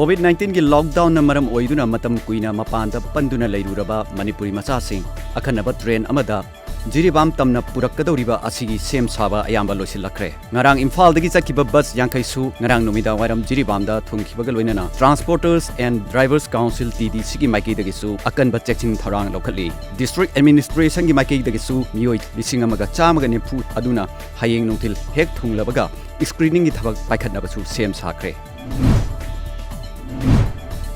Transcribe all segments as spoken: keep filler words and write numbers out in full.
COVID nineteenꯒꯤ lockdownꯅ ꯃꯔꯝ ꯑꯣꯏꯗꯨꯅ ꯃꯇꯝ ꯀꯨꯏꯅ ꯃꯄꯥꯟꯗ ꯄꯟꯗꯨꯅ ꯂꯩꯔꯨꯔꯕ ꯃꯅꯤꯄꯨꯔꯤ ꯃꯆꯥꯁꯤꯡ ꯑꯈꯟꯅꯕ train ꯑꯃꯗ ꯖꯤꯔꯤꯕꯥꯝ ꯇꯝꯅ ꯄꯨꯔꯛꯀꯗꯧꯔꯤꯕ ꯑꯁꯤꯒꯤ ꯁꯦꯝ ꯁꯥꯕ ꯑꯌꯥꯝꯕ ꯂꯣꯏꯁꯤꯜꯂꯛꯈ꯭ꯔꯦ꯫ ꯉꯔꯥꯡ ꯏꯝꯐꯥꯜꯗꯒꯤ ꯆꯠꯈꯤꯕ bus ꯌꯥꯡꯈꯩꯁꯨ ꯉꯔꯥꯡ ꯅꯨꯃꯤꯗꯥꯡ ꯋꯥꯏꯔꯝ ꯖꯤꯔꯤꯕꯥꯝꯗ ꯊꯨꯡꯈꯤꯕꯒ ꯂꯣꯏꯅꯅ Transporters and Drivers Council, TDCꯒꯤ ꯃꯥꯏꯀꯩꯗꯒꯤꯁꯨ ꯑꯀꯟꯕ ꯆꯦꯛꯁꯤꯟ ꯊꯧꯔꯥꯡ ꯂꯧꯈꯠꯂꯤ꯫ District Administrationꯒꯤ ꯃꯥꯏꯀꯩꯗꯒꯤꯁꯨ ꯃꯤꯑꯣꯏ ꯂꯤꯁꯤꯡ ꯑꯃꯒ ꯆꯥꯝꯃꯒ ꯅꯤꯐꯨ ꯑꯗꯨꯅ ꯍꯌꯦꯡ ꯅꯨꯡꯊꯤꯜ ꯍꯦꯛ ꯊꯨꯡꯂꯕꯒ screeningꯒꯤ ꯊꯕꯛ ꯄꯥꯏꯈꯠꯅꯕꯁꯨ ꯁꯦꯝ ꯁꯥꯈ꯭ꯔꯦ꯫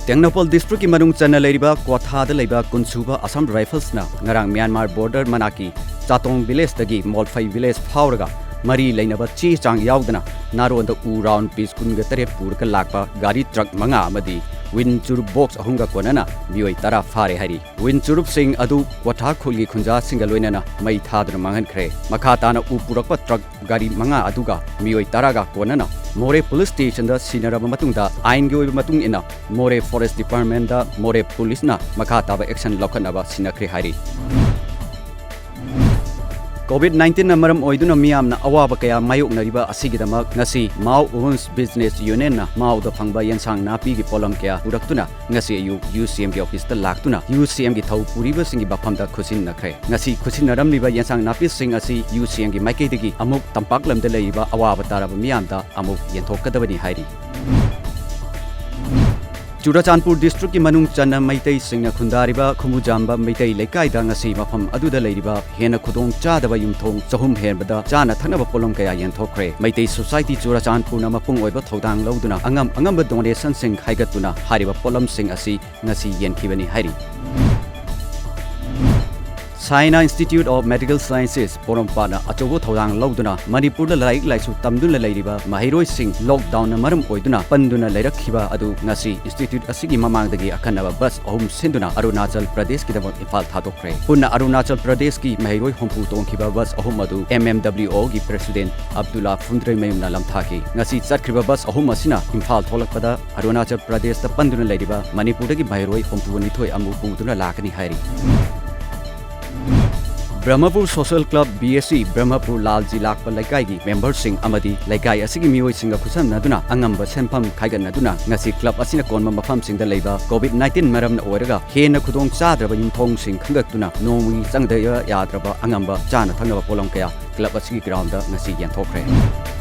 ꯇꯦꯡꯅꯧꯄꯜ districtꯀꯤ ꯃꯅꯨꯡ ꯆꯟꯅ ꯂꯩꯔꯤꯕ ꯀ꯭ꯋꯥꯊꯥꯗ ꯂꯩꯕ ꯀꯨꯟꯁꯨꯕ Assam Riflesꯅ ꯉꯔꯥꯡ ꯃ꯭ꯌꯥꯟꯃꯥꯔ border ꯃꯅꯥꯛꯀꯤ ꯆꯥꯇꯣꯡ villageꯇꯒꯤ ꯃꯣꯜꯐꯩ village ꯐꯥꯎꯔꯒ ꯃꯔꯤ ꯂꯩꯅꯕ ꯆꯦ ꯆꯥꯡ ꯌꯥꯎꯗꯅ ꯅꯥꯔꯣꯟꯗ ꯎ round piece ꯀꯨꯟꯒ ꯇꯔꯦꯠ ꯄꯨꯔꯒ ꯂꯥꯛꯄ ꯒꯥꯔꯤ truck ꯃꯉꯥ ꯑꯃꯗꯤ ꯋꯤꯟ ꯆꯨꯔꯨꯞ box ꯑꯍꯨꯝꯒ ꯀꯣꯟꯅꯅ ꯃꯤꯑꯣꯏ ꯇꯔꯥ ꯐꯥꯔꯦ ꯍꯥꯏꯔꯤ꯫ ꯋꯤꯟ ꯆꯨꯔꯨꯞꯁꯤꯡ ꯑꯗꯨ ꯀ꯭ꯋꯥꯊꯥ ꯈꯨꯜꯒꯤ ꯈꯨꯟꯖꯥꯁꯤꯡꯒ ꯂꯣꯏꯅꯅ ꯃꯩ ꯊꯥꯗꯨꯅ ꯃꯥꯡꯍꯟꯈ꯭ꯔꯦ꯫ ꯃꯈꯥ ꯇꯥꯅ ꯎ ꯄꯨꯔꯛꯄ truck ꯒꯥꯔꯤ ꯃꯉꯥ ꯑꯗꯨꯒ ꯃꯤꯑꯣꯏ ꯇꯔꯥꯒ ꯀꯣꯟꯅꯅ ꯃꯣꯔꯦ police stationꯗ ꯁꯤꯟꯅꯔꯕ ꯃꯇꯨꯡꯗ, ꯑꯥꯏꯟꯒꯤ ꯑꯣꯏꯕ ꯃꯇꯨꯡ ꯏꯟꯅ ꯃꯣꯔꯦ Forest Departmentꯗ ꯃꯣꯔꯦ policeꯅ ꯃꯈꯥ ꯇꯥꯕ action ꯂꯧꯈꯠꯅꯕ ꯁꯤꯟꯅꯈ꯭ꯔꯦ ꯍꯥꯏꯔꯤ꯫ COVID nineteenꯅ ꯃꯔꯝ ꯑꯣꯏꯗꯨꯅ ꯃꯤꯌꯥꯝꯅ ꯑꯋꯥꯕ ꯀꯌꯥ ꯃꯥꯌꯣꯛꯅꯔꯤꯕ ꯑꯁꯤꯒꯤꯗꯃꯛ ꯉꯁꯤ Mao Women's Business Unionꯅ ꯃꯥꯎꯗ ꯐꯪꯕ ꯌꯦꯟꯁꯥꯡ ꯅꯥꯄꯤꯒꯤ ꯄꯣꯠꯂꯝ ꯀꯌꯥ ꯄꯨꯔꯛꯇꯨꯅ ꯉꯁꯤ ꯑꯌꯨꯛ UCMꯒꯤ officeꯇ ꯂꯥꯛꯇꯨꯅ UCMꯒꯤ ꯊꯧ ꯄꯨꯔꯤꯕꯁꯤꯡꯒꯤ ꯃꯐꯝꯗ ꯈꯨꯠꯁꯤꯟꯅꯈ꯭ꯔꯦ꯫ ꯉꯁꯤ ꯈꯨꯠꯁꯤꯟꯅꯔꯝꯂꯤꯕ ꯌꯦꯟꯁꯥꯡ ꯅꯥꯄꯤꯁꯤꯡ ꯑꯁꯤ UCMꯒꯤ ꯃꯥꯏꯀꯩꯗꯒꯤ ꯑꯃꯨꯛ ꯇꯝꯄꯥꯛ ꯂꯝꯗ ꯂꯩꯔꯤꯕ ꯑꯋꯥꯕ ꯇꯥꯔꯕ ꯃꯤꯌꯥꯝꯗ ꯑꯃꯨꯛ ꯌꯦꯟꯊꯣꯛꯀꯗꯕꯅꯤ ꯍꯥꯏꯔꯤ꯫ ꯆꯨꯔꯆꯥꯟꯄꯨꯔ districtꯀꯤ ꯃꯅꯨꯡ ꯆꯟꯅ ꯃꯩꯇꯩꯁꯤꯡꯅ ꯈꯨꯟꯗꯥꯔꯤꯕ ꯈꯨꯃꯨꯖꯥꯝꯕ ꯃꯩꯇꯩ ꯂꯩꯀꯥꯏꯗ ꯉꯁꯤ ꯃꯐꯝ ꯑꯗꯨꯗ ꯂꯩꯔꯤꯕ ꯍꯦꯟꯅ ꯈꯨꯗꯣꯡ ꯆꯥꯗꯕ ꯌꯨꯝꯊꯣꯡ ꯆꯍꯨꯝ ꯍꯦꯟꯕꯗ ꯆꯥꯅ ꯊꯛꯅꯕ ꯄꯣꯠꯂꯝ ꯀꯌꯥ ꯌꯦꯟꯊꯣꯛꯈ꯭ꯔꯦ꯫ ꯃꯩꯇꯩ Society ꯆꯨꯔꯆꯥꯟꯄꯨꯔꯅ ꯃꯄꯨꯡ ꯑꯣꯏꯕ ꯊꯧꯗꯥꯡ ꯂꯧꯗꯨꯅ ꯑꯉꯝ ꯑꯉꯝꯕ donationꯁꯤꯡ ꯍꯥꯏꯒꯠꯇꯨꯅ ꯍꯥꯏꯔꯤꯕ ꯄꯣꯠꯂꯝꯁꯤꯡ ꯑꯁꯤ ꯉꯁꯤ ꯌꯦꯟꯈꯤꯕꯅꯤ ꯍꯥꯏꯔꯤ꯫ Saina Institute of Medical Sciences ꯄꯣꯔꯣꯝꯄꯥꯠꯅ ꯑꯆꯧꯕ ꯊꯧꯗꯥꯡ ꯂꯧꯗꯨꯅ ꯃꯅꯤꯄꯨꯔꯗ ꯂꯥꯏꯔꯤꯛ ꯂꯥꯏꯁꯨ ꯇꯝꯗꯨꯅ ꯂꯩꯔꯤꯕ ꯃꯍꯩꯔꯣꯏꯁꯤꯡ lockdownꯅ ꯃꯔꯝ ꯑꯣꯏꯗꯨꯅ ꯄꯟꯗꯨꯅ ꯂꯩꯔꯛꯈꯤꯕ ꯑꯗꯨ ꯉꯁꯤ institute ꯑꯁꯤꯒꯤ ꯃꯃꯥꯡꯗꯒꯤ ꯑꯈꯟꯅꯕ bus ꯑꯍꯨꯝ ꯁꯤꯟꯗꯨꯅ ꯑꯔꯨꯅꯥꯆꯜ ꯄ꯭ꯔꯗꯦꯁꯀꯤꯗꯃꯛ ꯏꯝꯐꯥꯜ ꯊꯥꯗꯣꯛꯈ꯭ꯔꯦ꯫ ꯄꯨꯟꯅ ꯑꯔꯨꯅꯥꯆꯜ ꯄ꯭ꯔꯗꯦꯁꯀꯤ ꯃꯍꯩꯔꯣꯏ ꯍꯨꯝꯐꯨ ꯇꯣꯡꯈꯤꯕ bus ꯑꯍꯨꯝ ꯑꯗꯨ MMWOꯒꯤ president ꯑꯕꯗꯨꯜꯂꯥ ꯐꯨꯟꯗ꯭ꯔꯩꯃꯌꯨꯝꯅ ꯂꯝꯊꯥꯈꯤ꯫ ꯉꯁꯤ ꯆꯠꯈ꯭ꯔꯤꯕ bus ꯑꯍꯨꯝ ꯑꯁꯤꯅ ꯏꯝꯐꯥꯜ ꯊꯣꯛꯂꯛꯄꯗ ꯑꯔꯨꯅꯥꯆꯜ ꯄ꯭ꯔꯗꯦꯁꯇ ꯄꯟꯗꯨꯅ ꯂꯩꯔꯤꯕ ꯃꯅꯤꯄꯨꯔꯗꯒꯤ ꯃꯍꯩꯔꯣꯏ ꯍꯨꯝꯐꯨ ꯅꯤꯊꯣꯏ ꯑꯃꯨꯛ ꯄꯨꯗꯨꯅ ꯂꯥꯛꯀꯅꯤ ꯍꯥꯏꯔꯤ꯫ Brahmapur social club, B S C, Brahmapur ꯂꯥꯜꯖꯤ ꯂꯥꯛꯄ ꯂꯩꯀꯥꯏꯒꯤ ꯃꯦꯝꯕꯔꯁꯤꯡ ꯑꯃꯗꯤ ꯂꯩꯀꯥꯏ ꯑꯁꯤꯒꯤ ꯃꯤꯑꯣꯏꯁꯤꯡꯒ ꯈꯨꯠꯁꯝꯅꯗꯨꯅ ꯑꯉꯝꯕ ꯁꯦꯟꯐꯝ ꯈꯥꯏꯒꯠꯅꯗꯨꯅ ꯉꯁꯤ ꯀ꯭ꯂꯕ ꯑꯁꯤꯅ ꯀꯣꯟꯕ ꯃꯐꯝꯁꯤꯡꯗ ꯂꯩꯕ ꯀꯣꯚꯤꯗ ꯅꯥꯏꯟꯇꯤꯟ ꯃꯔꯝꯅ ꯑꯣꯏꯔꯒ ꯍꯦꯟꯅ ꯈꯨꯗꯣꯡ ꯆꯥꯗ꯭ꯔꯕ ꯌꯨꯝꯊꯣꯡꯁꯤꯡ ꯈꯟꯒꯠꯇꯨꯅ ꯅꯣꯡꯃꯒꯤ ꯆꯪꯗꯕ ꯌꯥꯗ꯭ꯔꯕ ꯑꯉꯝꯕ ꯆꯥꯅ ꯊꯛꯅꯕ ꯄꯣꯠꯂꯝ ꯀꯌꯥ ꯀ꯭ꯂꯕ ꯑꯁꯤꯒꯤ ꯒ꯭ꯔꯥꯎꯟꯗ ꯉꯁꯤ ꯌꯦꯟꯊꯣꯛꯈ꯭ꯔꯦ꯫